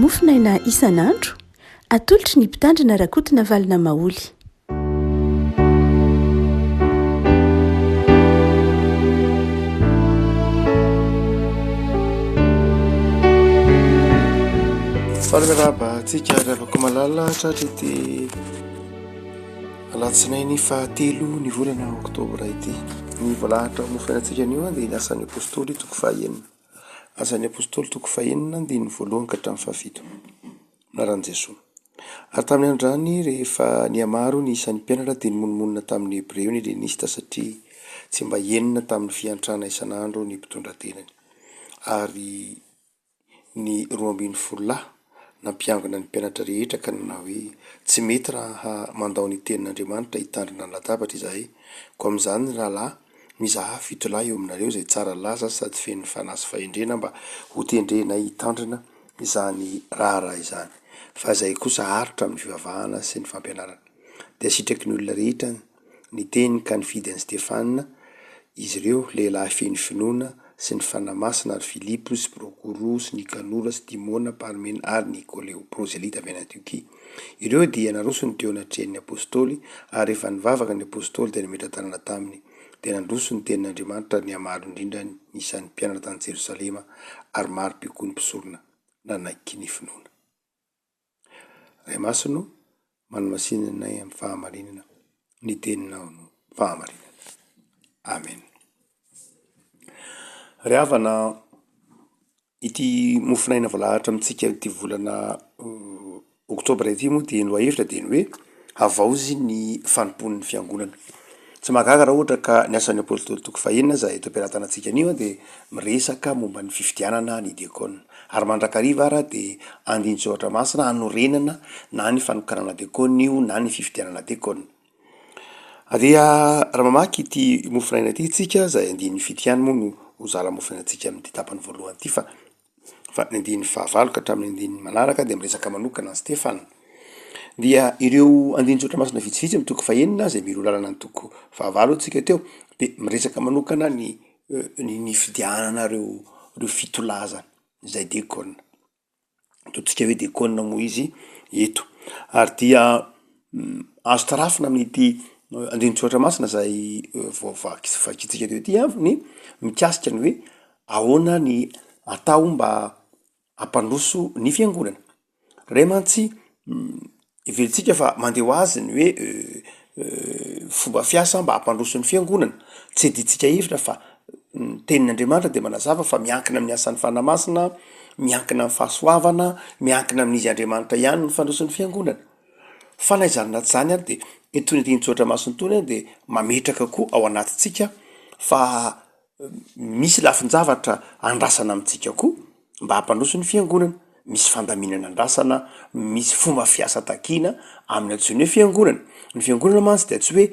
Mofonaina isan'andro, atolotry ny Mpitandrina Rakotonavalona Maholy. Faly miarahaba antsika ry havako malala tratry ity alatsinainy fahatelo ny volana oktobra ity. Ny voalahatra mofonainantsika anio dia ny asan'ny apostoly toko fahaenina. Asan'ny apostoly toko fahenina andininy voalohany ka hatramin'ny fahafito. Anaran'i Jesoa. Ary tamin'ny androany, rehefa nihamaro ny isan'ny mpianatra, dia nimonomonona tamin'ny Hebreo ny Helenista, satria tsy mba henona tamin'ny fiantrana isan'andro ny mpitondratenany. Ary ny 12 lahy nampiangona ny mpianatra rehetra ka nanao hoe, Tsy mety raha mandao ny tenin'Andriamanitra hitandrina ny latabatra izahay. Koa amin'izany, ry rahalahy, mizahà fito lahy eo aminareo izay tsara laza sady feno fanahy sy fahendrena mba hotendrenay hitandrina izany raharaha izany, fa izay kosa haharitra amin'ny fivavahana sy ny fampianarana. Dia sitraky ny olona rehetra ny teny ka nifidy an'i Stefana izy ireo, lehilahy feno finoana sy ny Fanahy Masina, ary Filipo sy Prokoro sy Nikanora sy Timona, Parmena ary Nikoleo, prozelita avy any Antiokia. Ireo dia narosony teo anatrehan'ny apostoly, ary rehefa nivavaka ny apostoly dia nametra-tanana taminy. Dia nandroso ny tenin'Andriamanitra ary nihamaro indrindra ny isan'ny mpianatra tany Jerosalema, ary maro be koa ny mpisorona nanaiky ny finoana. Ray Masina o, manamasina anay amin'ny fahamarinana, ny teninao no fahamarinana. Amen. Ry havana, Ity mofonaina voalahatra amintsika ity volana oktobra ity moa dia ny lohahevitra dia ny hoe havaozy ny fanompoan'ny fiangonana. Tsy mahagaga raha ohatra ka ny asan'ny apostoly toko fahenina izay eto am-pelatanantsika anio dia miresaka momba ny fifidianana ny diakona. Ary mandrakariva ara dia andinin-tsoratra masina hanorenana na ny fanokanana diakona io na ny fifidianana diakona. Dia raha mamaky ity mofonaina ity tsika, izay andininy fito ihany moa no ho zara mofonainantsika amin'ity tapany voalohany ity fa fa ny andininy fahavalo ka hatramin'ny andininy manaraka dia miresaka manokana an'i Stefana. Dia ireo andinin-tsoratra masina vitsivitsy amin'ny toko fahenina izay miroa lalana ny toko fahavalo tsika teo de miresaka manokana ny ny nifidianana ireo ireo fito lahy zany izay diakona. Ataontsika hoe diakona moa izy eto. Ary dia azo tarafina amin'ity andinin-tsoratra masina izay voavaky sy vakintsika teo ity an, ny mikasika ny hoe ahoana ny atao mba hampandroso ny fiangonana. Re mantsy Heverintsika fa mandeha ho azy ny hoe fomba fiasa mba hampandroso ny fiangonana. Tsy adintsika hevitra fa ny tenin'Andriamanitra dia manazava fa miankina amin'ny asan'ny Fanahy Masina, miankina amin'ny fahasoavana, miankina amin'izy Andriamanitra ihany ny fandroson'ny fiangonana. Fa na izany na tsy izany ary dia itony andinin-tsoratra masina itony dia mametraka koa ao anatintsika fa Misy lafin-javatra andrasana amintsika koa mba hampandroso ny fiangonana. Misy fandaminana andrasana, misy fomba fiasa takiana amin'ny antsoina hoe fiangonana. Ny fiangonana mantsy dia tsy hoe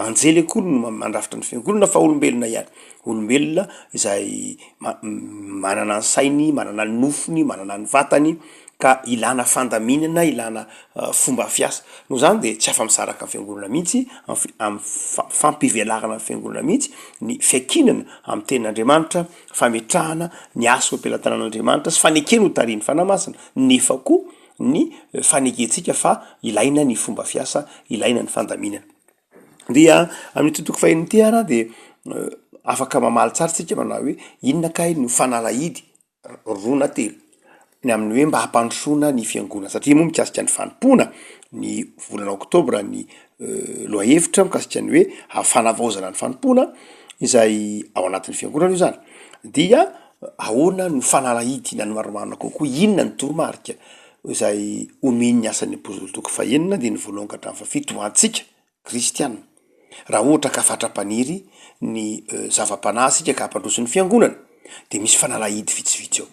anjely akory no mandrafitra ny fiangonana fa olombelona ihany. Olombelona izay manana ny sainy, manana ny nofony, manana ny vatany ka ilana fandaminana, ilana fomba fiasa. Noho izany dia tsy afa-misaraka amin'ny fiangonana mihitsy, amin'ny fampivelarana ny fiangonana mihitsy ny fiankinana amin'ny tenin'Andriamanitra, fametrahana ny asa eo am-pelatanan'Andriamanitra sy fanekena ho tarihin'ny Fanahy Masina, nefa koa ny fanekentsika fa ilaina ny fomba fiasa, ilaina ny fandaminana. Dia amin'ity toko fahenina ity ary dia afaka mamaly tsara isika manao hoe inona kay no fanalahidy roa na telo, ny amin'ny hoe mba hampandrosoana ny fiangonana, satria moa mikasika ny fanompoana ny volana oktobra ny lohahevitra mikasika ny hoe fanavaozana ny fanompoana izay ao anatin'ny fiangonana io zany, dia ahoana no fanalahidy na ny marimarina kokoa, inona ny toromarika izay omen'ny asan'ny apostoly toko fahenina andininy voalohany ka hatramin'ny fahafito ho antsika kristiana. Raha ohatra ka fatra-paniry ny zava-panahy isika ka hampandroso ny fiangonana de misy fanalahidy vitsivitsy ao,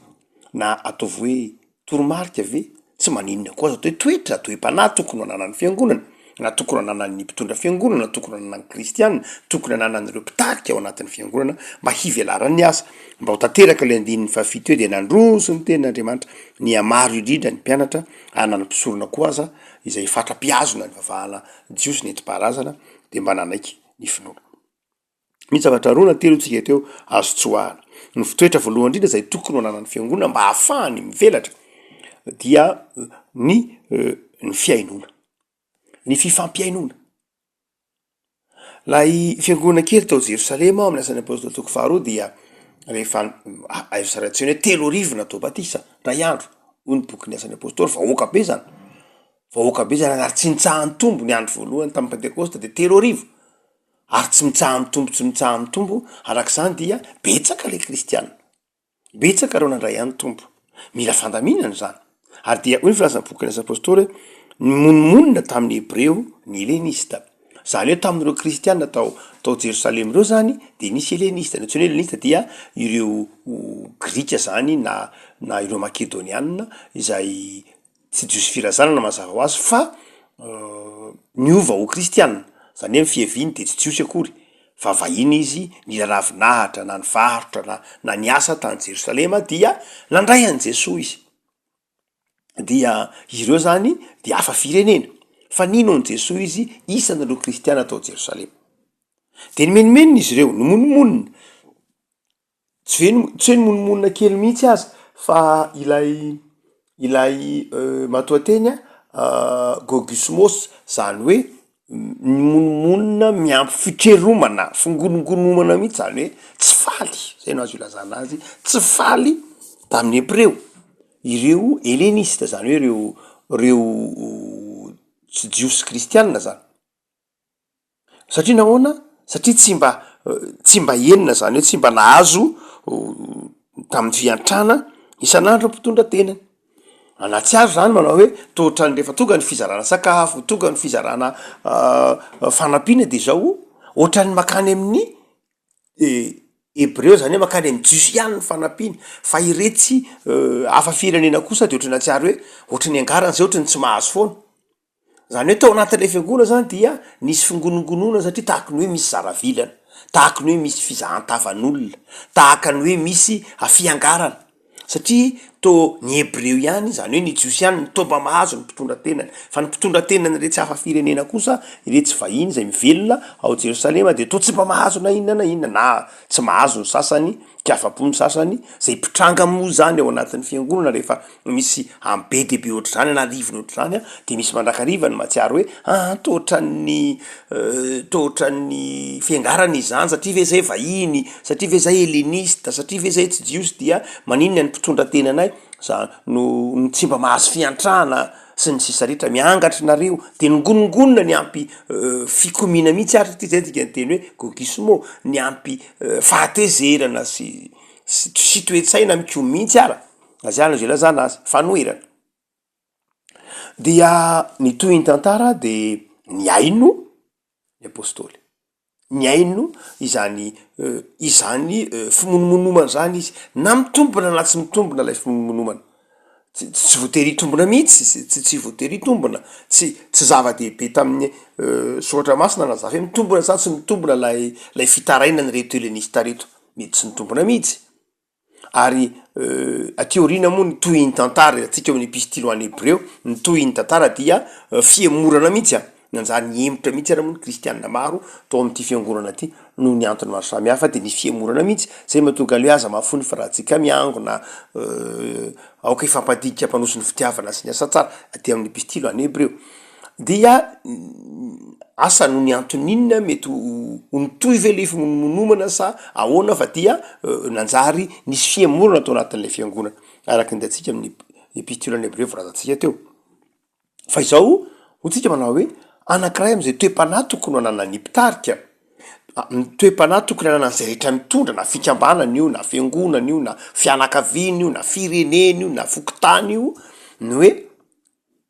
na ataovy hoe toromarika ve? Tsy maninona koa aza atao hoe toetra, toe-panahy tokony ho ananan'ny fiangonana, na tokony ho ananan'ny mpitondra fiangonana, tokony ho ananan'ny kristiana, tokony ananan'ireo mpitarika ao anatin'ny fiangonana mba hivelaran'ny asa, mba ho tanteraka ilay andininy fahafito hoe de nandroso ny tenin'Andriamanitra, nihamaro indrindra ny mpianatra ary na ny mpisorona koa aza izay fatra-pihazona ny vavahana Jiosy nentim-paharazana dia mba nanaiky ny finoana. Misy zavatra roa na telo tsika teo azo tsoahana. Ny fitoetra voalohany indrindra izay tokony ho ananan'ny fiangonana mba hahafahany mivelatra dia ny ny fihainoana, ny fifampihainoana. Ilay fiangonana kely tao Jerosalema ao amin'ny Asan'ny Apôstôly toko faharoa dia rehefa azo sary an-tsaina hoe 3000 natao batisa indray andro, hoy ny bokin'ny Asan'ny Apôstôly, vahoaka be zany, vahoaka be zany ary tsy nitsaha-nitombo ny andro voalohany tamin'ny Pentekôsta de 3000. Ary tsy mitsaha-mitombo tsy mitsaha-mitombo, araka izany dia betsaka ilay kristiana, betsaka ireo nandray an'ny Tompo. Mila fandaminana izany. Ary dia hoy ny filazan'ny bokin'ny Asa Apôstôly hoe, nimonomonona tamin'ny Hebreo ny Helenista. Izany hoe tamin'ireo kristiana tao tao Jerosalema ireo izany dia nisy Helenista. Ny antsoina hoe Helenista dia ireo Grika izany na na ireo Makedoniana izay tsy jiosy firazanana mazava ho azy fa niova ho kristiana, zany hoe ny fiaviany de tsy jiosy akory fa vahiny izy, nila ravinahitra na nivarotra na na niasa tany Jerosalema dia nandray an'i Jesoa izy, dia ireo zany de hafa firenena fa nino an'i Jesoa izy isan'ireo kristiana tao Jerosalema, de nimenomenona izy ireo, nimonomonona. Tsy ve tsy hoe nimonomonona kely mihitsy aza fa ilay ilay matoanteny a gogusmos zany hoe mimonomonona miampy fitreromana, fingonongonomana mihitsy zany hoe tsy faly, zay no azo ilazana azy, tsy faly tamin'ny hebreo ireo helenista zany hoe reo reo tsy jiosy kristianina zany. Satria nahoana? Satria tsy mba tsy mba henona zany hoe tsy mba nahazo tamin'ny fiantrana isan'andro ny mpitondra tenany. Nahatsiaro zany manao hoe toa ohatran'ny rehefa tonga ny fizarana sakafo, tonga ny fizarana fanampiana de zao ohatran'ny makany amin'ny hebreo zany hoe makany amin'ny jiosy ihany ny fanampiana fa iretsy hafa firenena kosa de ohatran'ny nahatsiaro hoe ohatran'ny angarana zay ohatran'ny tsy mahazo foana. Zany hoe tao anatin'ilay fiangonana zany dia nisy fingonongonona satria tahaky ny hoe misy zara vilana, tahaky ny hoe misy fizahan-tavan'olona, tahaka ny hoe misy fiangarana, satria tô ny hebreo ihany, zany hoe ny jiosy ihany no tô mba mahazo ny mpitondra tenany, fa ny mpitondra tenan'iretsy hafa firenena kosa, iretsy vahiny izay mivelona ao Jerosalema dia tô tsy mba mahazo na inona na inona, na tsy mahazo ny sasany, tsy afa-po ny sasany, zay mpitranga moa zany ao anatin'ny fiangonana rehefa misy am be dia be ohatr'izany an'arivony ohatr'izany an, de misy mandrakariva ny mahatsiaro hoe aa toa ohatran'ny toa ohatran'ny fiangarana izany satria ve zay vahiny, satria ve zay helenista, satria ve zay tsy jiosy dia maninona ny mpitondra tenanay za no no tsy mba mahazo fiantrana sy ny sisa rehetra, miangatra nareo de ningonongonona niampy fikomiana mihitsy ary satria zay ny dikan'ny teny hoe gogismo, niampy fahatezerana sy sy toe-tsaina mikomy mihitsy ara. Aziana izay ilazana azy, fanoherana. Dia ny tohin'ny tantara de nihaino ny apostoly, nihaino izany izany fimonomonomana izany izy, na mitombina na tsy mitombina ilay fimonomonomana, tsy tsy voatery hitombina mihitsy, tsy tsy voatery hitombina, tsy tsy zava-dehibe tamin'ny soratra masina na zava hoe mitombina sa tsy mitombina ilay ilay fitarainan'ireto helenista ireto, mety tsy nitombina mihitsy. Ary aty aoriana moa ny tohin'ny tantara, hitantsika ao amin'ny epistily ho an'ny Hebreo, ny tohin'ny tantara dia fihemorana mihitsy an, nanjary nihemotra mihitsy ary moa ny kristianina maro tao amin'ity fiangonana ity noho ny antony maro samihafa dia nisy fihemorana mihitsy, zay mahatonga ny hoe aza mahafoy ny firahantsika miangona, aoka hifampadinika hampandroso ny fitiavana sy ny asa tsara, aty amin'ny epistily ho an'ny Hebreo. Dia asa noho ny antony inona mety ho nitohy ve le fimonomonomana sa ahoana fa dia nanjary nisy fihemorana tao anatin'ilay fiangonana araka ny hitantsika amin'ny epistiolan'ny hebreo voalazantsika teo. Fa izao hoy tsika manao hoe anankiray am'izay toe-panahy tokony ho ananan'ny mpitarika, ny toe-panahy tokony ananan'izay rehetra mitondra na fikambanana io na fiangonana io na fianakaviana io na firenena io na fokontany io ny hoe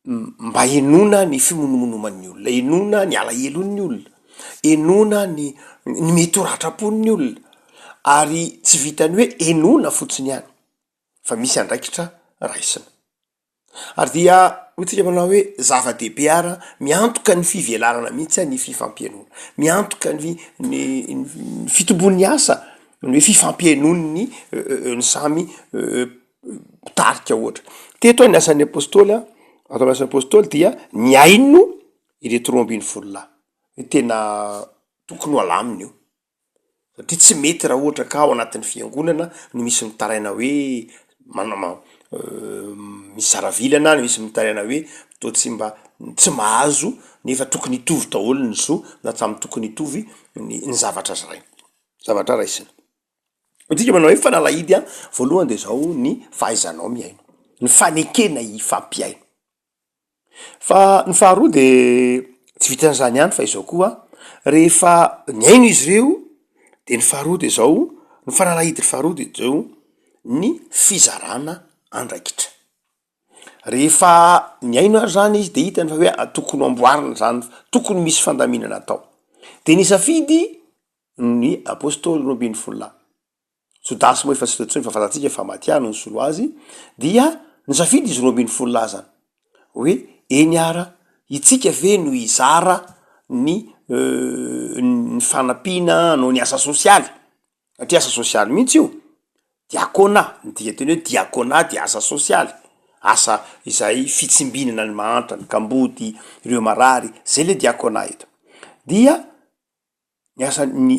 mba henoina ny fimonomonoman'ny olona, henoina ny alahelon'ny olona, henoina ny ny mety ho ratram-pon'ny olona, ary tsy vitan'ny hoe henoina fotsiny ihany fa misy andraikitra raisina. Ary dia hoy tsika manao hoe zava-dehibe ara miantoka ny fivelarana mihitsy ny fifampihainoana, miantoka ny ny ny fitombon'ny asa ny hoe fifampihainoan'ny ny samy mpitarika ohatra. Teto ny asan'ny apostoly a, ato amin'ny asan'ny apostoly dia nihaino ireto 12 lahy, hoe tena tokony ho alamina io. Satria tsy mety raha ohatra ka ao anatin'ny fiangonana no misy mitaraina hoe manao misy zara vilana, misy mitaraina hoe toa tsy mba tsy mahazo nefa tokony hitovy daholo ny zo na samy tokony hitovy ny ny zavatra zaraina, zavatra raisina. Antsika manao hoe fanalahidy an, voalohany de zao ny fahaizanao mihaino, ny fanekena hifampihaino. Fa ny faharoa de tsy vitan'izany ihany fa izao koa, rehefa nihaino izy ireo de ny faharoa de zao, ny fanalahidy faharoa de zao, ny fizarana andraikitra. Rehefa nihaino ary zany izy de hitany fa hoe tokony ho amboarina zany, tokony misy fandaminana atao. De nisafidy ny apôstôly 12 lahy. Jodasy moa efa tsy teo intsony fa fantatsika fa Matia no nisolo azy, dia nisafidy izy 12 lahy zany hoe eny ara itsika ve no hizara ny ny fanampiana hanao ny asa sosialy, satria asa sosialy mihitsy io, diakona, ny dikanteny hoe diakona dia asa sosialy, asa izay fitsimbinana ny mahantra, ny kamboty, ireo marary, zay le diakona eto, dia Ny asan'ny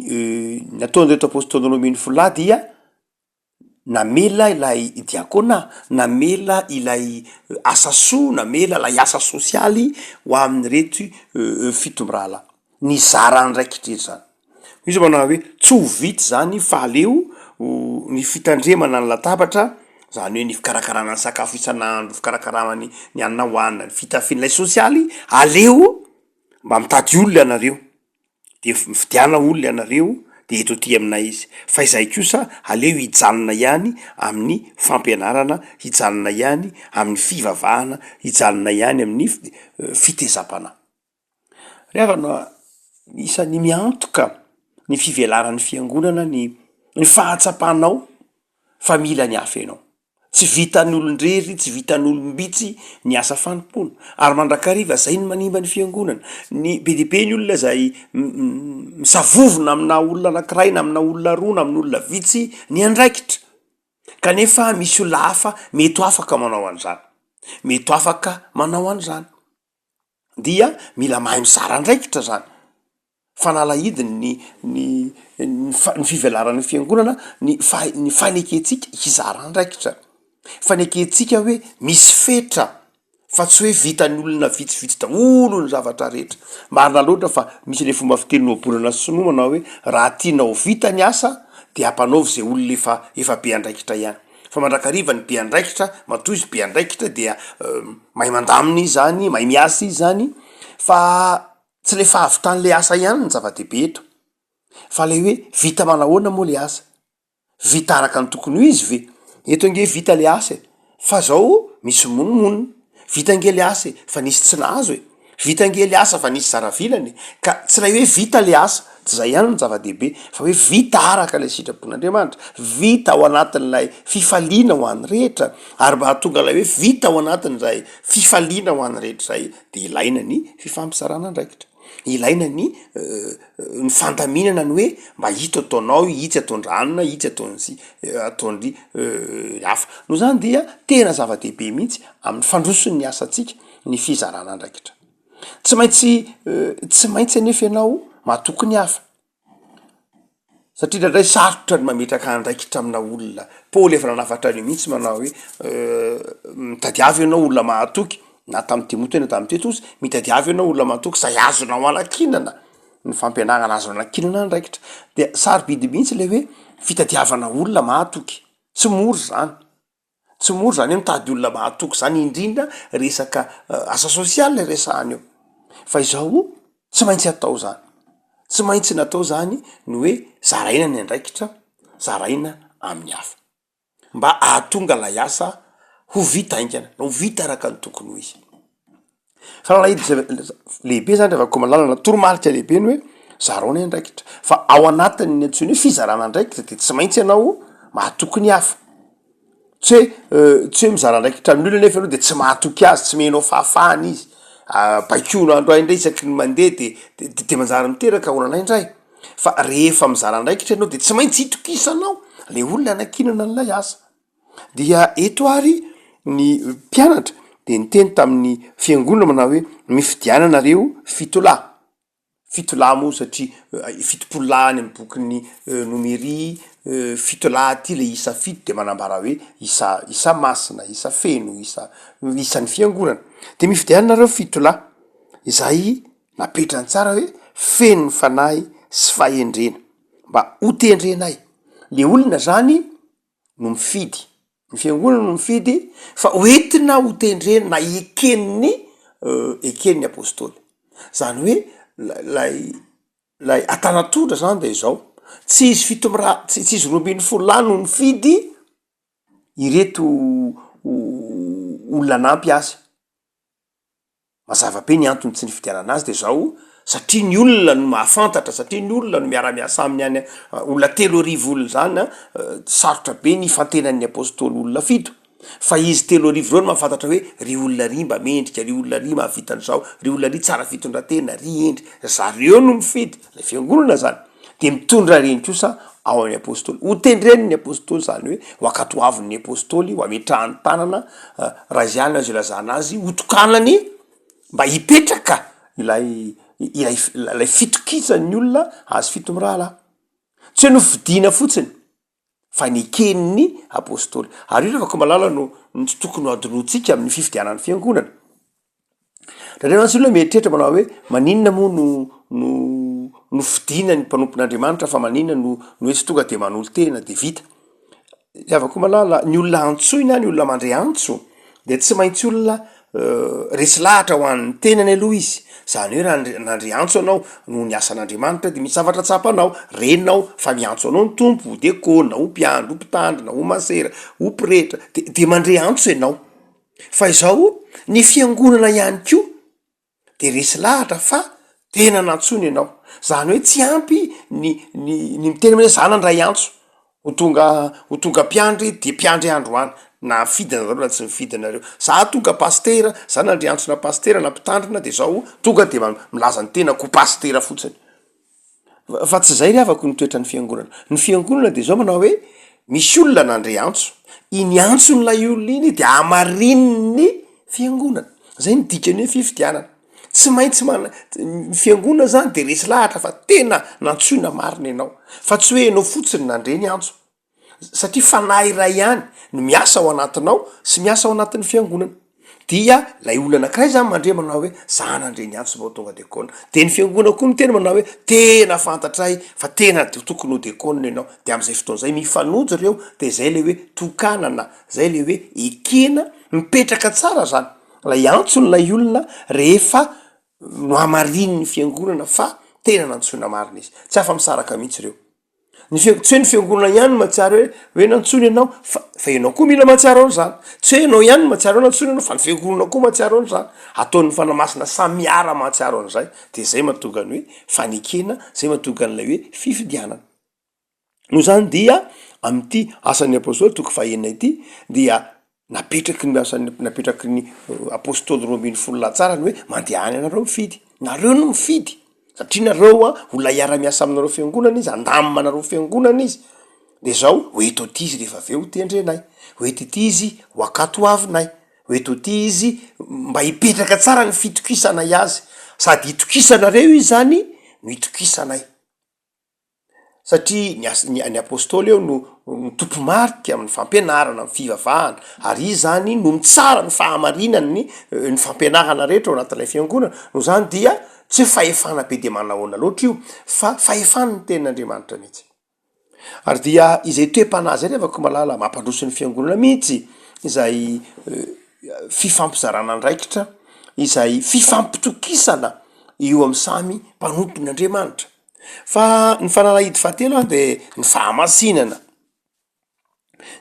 nataon'ireto apôstôly 12 lahy dia namela ilay diakona, namela ilay asa soa, namela ilay asa sosialy ho amin'ireto fito mirahalahy. Nizara andraikitra izy zany. Izy manao hoe tsy ho vita izany fa aleo ny fitandremana ny latabatra, zany hoe ny fikarakarana ny sakafo isan'andro, fikarakarana ny ny hanina hohanina, ny fitafiana, ilay sosialy, aleo mba mitady olona ianareo. de mifidiana olona ianareo de eto aty aminay izy, fa izahay kosa aleo hijanona ihany amin'ny fampianarana, hijanona ihany amin'ny fivavahana, hijanona ihany amin'ny fitezam-panahy. Ry havana, isan'ny miantoka ny fivelaran'ny fiangonana ny ny fahatsapanao fa mila ny hafa ianao. Tsy vitan'ny olon-drery, tsy vitan'ny olom-bitsy ny asa fanompoana, ary mandrakariva zay no manimba ny fiangonana. Ny be dia be ny olona zay misavovona amina olona anakiray na amina olona roa na amin'olona vitsy ny andraikitra, kanefa misy olona hafa mety ho afaka manao an'izany, mety ho afaka manao an'izany, dia mila mahay mizara andraikitra zany. Fanalahidiny ny ny ny fa- ny fivelaran'ny fiangonana ny faha- ny fanekentsika hizara andraikitra, fanekentsika hoe misy fetra fa tsy hoe vitan'ny olona vitsivitsy daholo ny zavatra rehetra. Marina loatra fa misy le fomba fiteny ohabolana sinoa manao hoe raha tianao ho vita ny asa de ampanaovy zay olona efa efa be andraikitra ihany, fa mandrakariva ny be andraikitra matoa izy be andraikitra dia mahay mandamina izy zany, mahay miasa izy zany fa Tsy le fahavitan'le asa ihany no zava-dehibe eto fa le hoe vita manahoana moa le asa? Vita araka ny tokony ho izy ve? Eto ange vita le asa e, fa zao misy monomonona, vita ange le asa e, fa nisy tsy nahazo e, vita ange le asa fa nisy zara vilana e, ka tsy lay hoe vita le asa, tsy zay ihany no zava-dehibe fa hoe vita araka ilay sitrapon'Andriamanitra, vita ao anatin'ilay fifaliana ho an'ny rehetra, ary mba hahatonga ilay hoe vita ao anatin'izay fifaliana ho an'ny rehetra izay de ilaina ny fifampizarana andraikitra, ilaina ny ny fandaminana ny hoe mba ito ataonao, itsy ataon-dranona, itsy ataon'zy ataon-dry hafa, noho zany dia tena zava-dehibe mihitsy amin'ny fandroson'ny asantsika ny fizarana andraikitra, tsy maintsy tsy maintsy anefa ianao matoky ny hafa. Satria indraindray sarotra ny mametraka andraikitra amina olona. Paoly efa nanafatra an'io mihitsy manao hoe mitadiava ianao olona mahatoky, na tamin'i Timoty io na tamin'i Titosy, mitadiava ianao olona mahatoky zay azonao anankinana ny fampianarana, azonao anankinana andraikitra. De sarobidy mihitsy le hoe fitadiavana olona mahatoky, tsy mora zany. Tsy mora zany hoe mitady olona mahatoky zany indrindra resaka asa sosialy resahana eo fa izao tsy maintsy atao zany, tsy maintsy natao zany ny hoe zaraina ny andraikitra, zaraina amin'ny hafa mba ahatonga lay asa ho vita haingana, ho vita araka ny tokony ho izy. Fanalahidy lehibe zany ry havako malala na toromarika lehibe ny hoe zarao ny andraikitra fa ao anatin'ny antsoina hoe fizarana andraikitra de tsy maintsy ianao mahatoky ny hafa, tsy hoe tsy hoe mizara andraikitra amin'ny olona nefa ianao de tsy mahatoky azy, tsy omenao fahafahana izy, baikoina andro indray isaky ny mandeha de de de manjary miteraka olana indray, fa rehefa mizara andraikitra ianao de tsy maintsy itokisanao le olona anankinana an'ilay asa. Dia eto ary ny mpianatra de niteny tamin'ny fiangonana manao hoe mifidiana nareo fito lahy. Fitolahy moa satria 70 lahy any amin'ny bokin'ny Nomery, fitolahy aty le isa fito de manambara hoe isa isa masina, isa feno, isa isan'ny fiangonana. De mifidianana nareo fitolahy izay napetrany tsara hoe feno ny fanahy sy fahendrena mba ho tendrenay. Le olona zany no mifidy, ny fiangonana no mifidy fa hoentina ho tendrena na eken'ny eken'ny apôstôly, zany hoe lay lay antanatondra zany de izao, tsy izy fito mira- tsy tsy izy 12 lahy no nifidy ireto olona hanampy azy. Mazava be ny antony tsy nifidianana azy de zao, satria ny olona no mahafantatra, satria ny olona no miara-miasa aminy any, olona 3000 olona zany an, sarotra be ny hifantenan'ny apostoly olona fito, fa izy 3000 reo no mahafantatra hoe ry olona ry mba mendrika, ry olona ry mahavita an'izao, ry olona ry tsara fitondratena, ry hendry, zareo no mifidy, lay fiangonana zany, de mitondra ireny kosa ao amin'ny apostoly, ho tendreny ny apostoly zany hoe ho ankatoaviny ny apostoly, ho ametrahany tanana, raha izany azo ilazana azy, ho tokanany mba hipetraka ilay ilay ilay fitokisan'ny olona azy fito mirahalahy, tsy hoe nofidiana fotsiny fa neken'ny apostoly, ary io ry havako malala no no tsy tokony ho adinointsika amin'ny fifidianana ny fiangonana. Indraindray mantsy olona mieritreritra manao hoe maninona moa no no nofidina ny mpanompon'Andriamanitra fa maninona no no hoe tsy tonga de manolo-tena de vita. Ry havako malala, ny olona antsoina, ny olona mandre antso de tsy maintsy olona resy lahatra ho an'ny tenany aloha izy, zany hoe raha nandre nandre antso ianao noho ny asan'Andriamanitra de misy zavatra tsapanao, renao fa miantso anao ny Tompo ho diakona, ho mpiandry, ho mpitandrina, ho masera, ho pretra, de de mandre antso ianao. Fa izao, ny fiangonana ihany koa de resy lahatra fa tena nantsoina ianao, zany hoe tsy ampy ny ny ny miteny hoe za nandray antso ho tonga ho tonga mpiandry de mpiandry androany, na mifidy nareo na tsy mifidy nareo, za tonga pasitera, za nandray antsona pasitera na mpitandrina de zao tonga de milaza ny tenako ho pasitera fotsiny. Fa tsy izay ry havako ny toetran'ny fiangonana. Ny fiangonana dia izao manao hoe, misy olona nandre antso, iny antson'ilay olona iny dia hamarinin'ny fiangonana. Zay no dikan'ny hoe fifidianana. Tsy maintsy mana- ny fiangonana zany de resy lahatra fa tena nantsoina marina ianao, fa tsy hoe ianao fotsiny nandre ny antso. satria fanahy iray ihany no miasa ao anatinao sy miasa ao anatin'ny fiangonana, dia lay olona anakiray zany mandre manao hoe za nandre ny antso mba ho tonga dekona, de ny fiangonana koa miteny manao hoe tena fantatray fa tena tokony ho dekona ianao, de am'zay fotoana zay mifanojo reo de zay le hoe tokanana, zay le hoe ekena, mipetraka tsara zany lay antson'ilay olona rehefa nohamarinin'ny fiangonana fa tena nantsoina marina izy, tsy afa-misaraka mihitsy reo. Ny fia- tsy hoe ny fiangonana ihany no mahatsiaro hoe hoe nantsoina ianao fa fa ianao koa mila mahatsiaro an'izany. Tsy hoe ianao ihany no mahatsiaro hoe nantsoina ianao fa ny fiangonana koa mahatsiaro an'izany. Ataon'ny Fanahy Masina samy miara mahatsiaro an'izay de zay mahatonga ny hoe fanekena, zay mahatonga an'ilay hoe fifidianana. Noho izany dia amin'ity Asan'ny Apostoly toko fahenina ity dia Napetraky ny asan'ny napetraky ny apostoly 12 lahy tsara ny hoe mandehana ianareo mifidy, nareo no mifidy satria nareo an olona hiara-miasa aminareo fiangonana izy, handamina anareo fiangonana izy, de zao ho eto aty izy rehefa avy eo ho tendrenay, ho eto ity izy ho ankatoavinay, ho eto aty izy mba hipetraka tsara ny fitokisanay azy, sady itokisanareo izy zany no itokisanay. Satria ny as- ny ny apostoly eo no no tompo-marika amin'ny fampianarana, amin'ny fivavahana, ary izy zany no mitsara ny fahamarinan'ny ny fampianarana rehetra ao anatin'ilay fiangonana, noho izany dia tsy hoe fahefana be dia manahoana loatra io fa fahefan'ny tenin'Andriamanitra mihitsy. Ary dia izay toe-panahy zay ry havako malala mampandroso ny fiangonana mihitsy izay fifampizarana andraikitra, izay fifampitokisana eo amin'ny samy mpanompon'Andriamanitra. Fa ny fanalahidy fahatelo an de ny fahamasinana,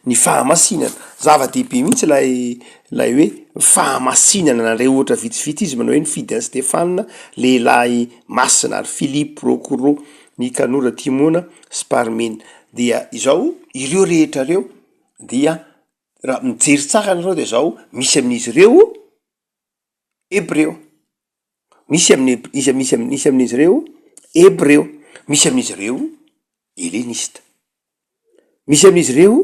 ny fahamasinana, zava-dehibe mihitsy ilay ilay hoe fahamasinana, nandray ohatra vitsivitsy izy manao hoe nifidy an'i Stefana lehilahy masina ary Filipo, Prokoro, Nikanora, Timona sy Parmena, dia izao ireo rehetra ireo dia raha mijery tsara nareo de zao misy amin'izy ireo hebreo, misy amin'ny misy misy misy amin'izy ireo hebreo, misy amin'izy ireo helenista, misy amin'izy ireo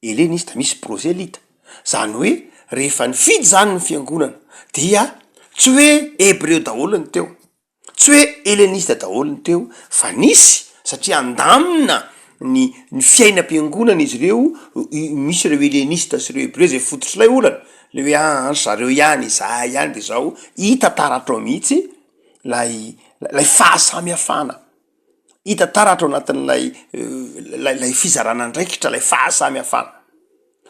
helenista, misy prozelita, zany hoe rehefa nifidy zany ny fiangonana dia tsy hoe hebreo daholo ny teo. Tsy hoe helenista daholo ny teo fa nisy satria handamina ny ny fiainam-piangonana izy ireo, misy ireo helenista sy ireo hebreo izay fototr'ilay olana, le hoe aa ry zareo ihany, izahay ihany de zao, hita taratra ao mihitsy lay lay fahasamihafana, hita taratra ao anatin'ilay lay lay fizarana andraikitra, lay fahasamihafana.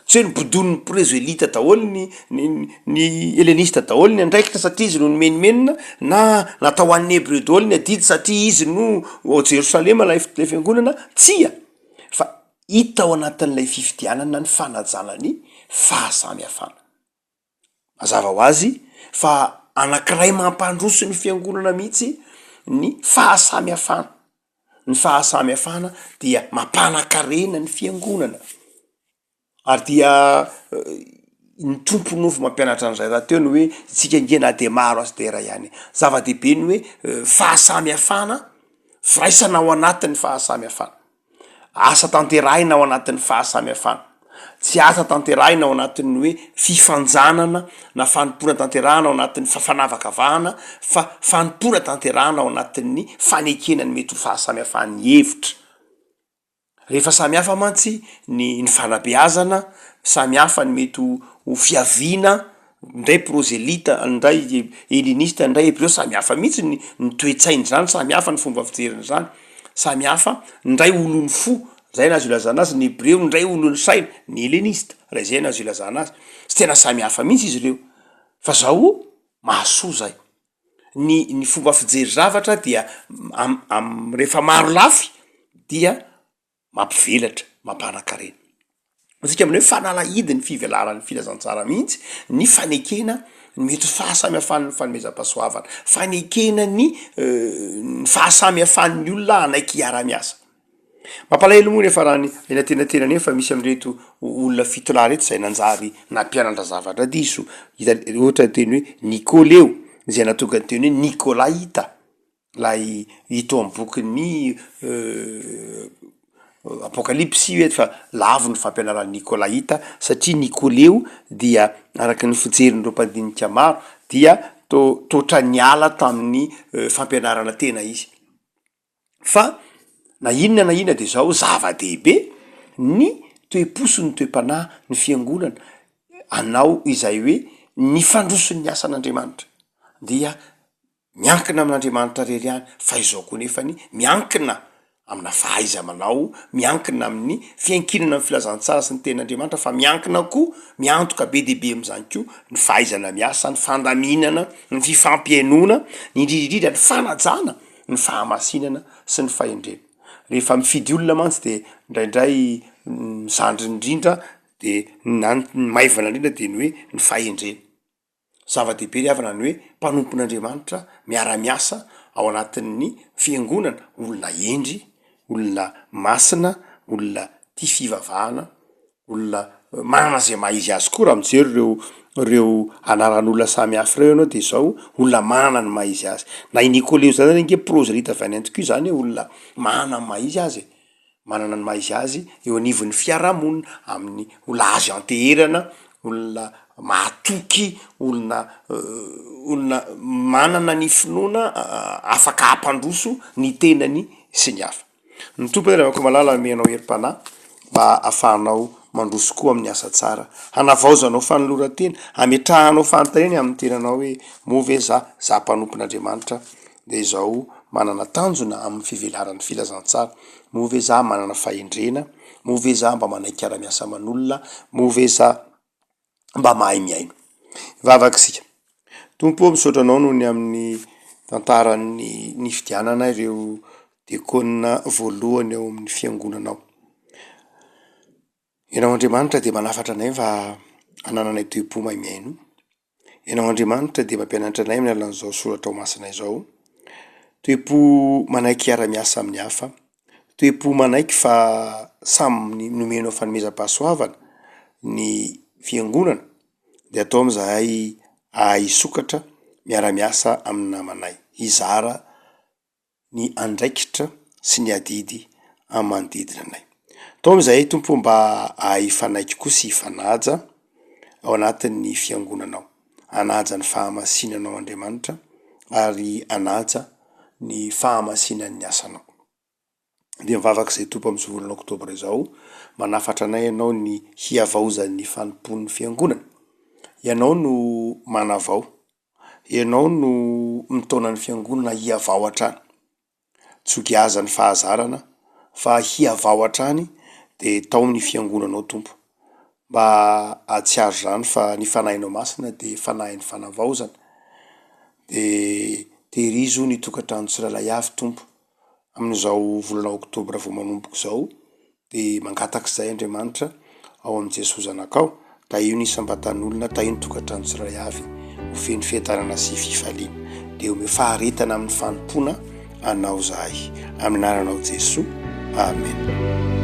Tsy hoe nobodoin'ny prezelita daholo ny ny ny helenista daholo ny andraikitra satria izy no nimenomenona na natao ho an'ny hebreo daholo ny adidy satria izy no ao Jerosalema ilay ilay fiangonana, tsia! Fa hita ao anatin'ilay fifidianana ny fanajana ny fahasamihafana. Mazava ho azy fa anankiray mampandroso ny fiangonana mihitsy ny fahasamihafana, ny fahasamihafana dia mampanan-karena ny fiangonana ary dia ny Tompo nofo mampianatra an'izay rahateo ny hoe isika ange na de maro aza de iray ihany, zava-dehibe ny hoe fahasamihafana, firaisana ao anatin'ny fahasamihafana. Asa tanterahina ao anatin'ny fahasamihafana. Tsy asa tanterahina ao anatin'ny hoe fifanjanana na fanompoana tanterahana ao anatin'ny fanavakavahana fa fanompoana tanterahana ao anatin'ny fanekena ny mety ho fahasamihafan'ny hevitra. Rehefa samy hafa mantsy ny ny fanabeazana, samy hafa ny mety ho ho fiaviana, ndray prozelita, ndray helenista, ndray hebreo, samy hafa mihitsy ny ny toe-tsainy zany, samy hafa ny fomba fijeriny zany, samy hafa, ndray olon'ny fo, zay no azo ilazana azy ny hebreo, ndray olon'ny saina, ny helenista, raha izay no azo ilazana azy, tsy tena samy hafa mihitsy izy ireo, fa zao mahasoa zay, ny ny fomba fijery zavatra dia am- am- rehefa maro lafy dia mampivelatra, mampanan-karena. Antsika amin'ny hoe fanalahidin'ny fivelaran'ny filazantsara mihitsy ny fanekena ny mety ho fahasamihafan'ny fanomezam-pahasoavana, fanekena ny ny fahasamihafan'ny olona hanaiky hiara-miasa. Mampalahelo moa nefa raha ny eny antenatenany eny fa misy amin'ireto olona fitolahy ireto izay nanjary nampianatra zavatra diso, hita ohatra ny teny hoe Nikôleo izay nahatonga ny teny hoe Nikôlaita. Ilay hita ao amin'ny bokin'ny Apokalypsy io eto fa lavo ny fampianaran'ny Nikolaita satria Nikoleo dia araka ny fijerin'ireo mpandinika maro dia to- toatra niala tamin'ny fampianarana tena izy. Fa na inona na inona de zao zava-dehibe ny toe-po sy ny toe-panahy ny fiangonana anao izay hoe ny fandroson'ny asan'Andriamanitra dia Miankina amin'Andriamanitra irery ihany, fa izao koa nefany miankina amina fahaiza-manao, miankina amin'ny fiankinana amin'ny filazantsara sy ny tenin'Andriamanitra, fa miankina koa, miantoka be dia be amin'izany koa ny fahaizana miasa, ny fandaminana, ny fifampihainoana, ny indrindra indrindra ny fanajana ny fahamasinana sy ny fahendrena. Rehefa mifidy olona mantsy de indraindray ny zandriny indrindra de na ny maivana indrindra de ny hoe ny fahendrena. Zava-dehibe ry havana ny hoe mpanompon'Andriamanitra miara-miasa ao anatin'ny fiangonana, olona hendry, olona masina, olona tia fivavahana, olona manana izay maha izy azy koa raha mijery ireo ireo anaran'olona samy hafa ireo ianao de izao olona manana ny maha izy azy. Na i Nicolet zany ange prozelita avy any Antiokia zany olona manana ny maha izy azy e. manana ny maha izy azy eo anivon'ny fiarahamonina, amin'ny olona azo ianteherana, olona mahatoky, olona olona manana ny finoana afaka hampandroso ny tenany sy ny hafa. Ny Tompo anie ravako malala hanome anao herim-panahy mba ahafahanao mandroso koa amin'ny asa tsara, hanavaozanao fanoloran-tena, hametrahanao fanontaniana amin'ny tenanao hoe moa ve za, za mpanompon'Andriamanitra dia izao manana tanjona amin'ny fivelaran'ny filazantsara, moa ve za manana fahendrena, moa ve za mba manaiky hiara-miasa aman'olona, moa ve za mba mahay mihaino. Hivavaka isika. Tompo ô, misaotra anao noho ny amin'ny tantaran'ny nifidianana ireo diakona voalohany ao amin'ny fiangonanao. Ianao Andriamanitra dia manafatra anay fa hanananay toe-po mahay mihaino. Ianao Andriamanitra dia mampianatra anay amin'ny alalan'izao soratra ao masina izao, toe-po manaiky hiara-miasa amin'ny hafa, toe-po manaiky fa samy nomenao fanomezam-pahasoavana ny fiangonana de atao amin'izahay hahay hisokatra miara-miasa amin'ny namanay, hizara ny andraikitra sy ny adidy amin'ny manodidina anay. Taomy izahay Tompo mba hahay hifanaiky koa sy hifanaja ao anatin'ny fiangonanao, hanaja ny fahamasinanao Andriamanitra ary hanaja. ny fahamasinan'ny asanao. Dia mivavaka izay Tompo amin'izao volana oktobra izao, manafatra anay Ianao ny hihavaozan'ny fanompoan'ny Fiangonana. Ianao no manavao, Ianao no mitaona ny Fiangonana hihavao hatrany. Tsy ho giazan'ny fahazarana fa hihavao hatrany dia taomy ny Fiangonanao Tompo. Mba hahatsiaro izany fa ny Fanahinao Masina dia Fanahin'ny fanavaozana. Dia tehirizo ny tokantrano tsirairay avy Tompo. Amin'izao volana oktobra vao manomboka izao dia mangataka izay Andriamanitra ao amin'i Jesoa Zanakao, tahio ny isam-batan'olona, tahio ny tokantrano tsirairay avy ho feno fiadanana sy fifaliana. Dia omeo faharetana amin'ny fanompoana Anao izahay. Amin'ny anaranao Jesoa. Amen.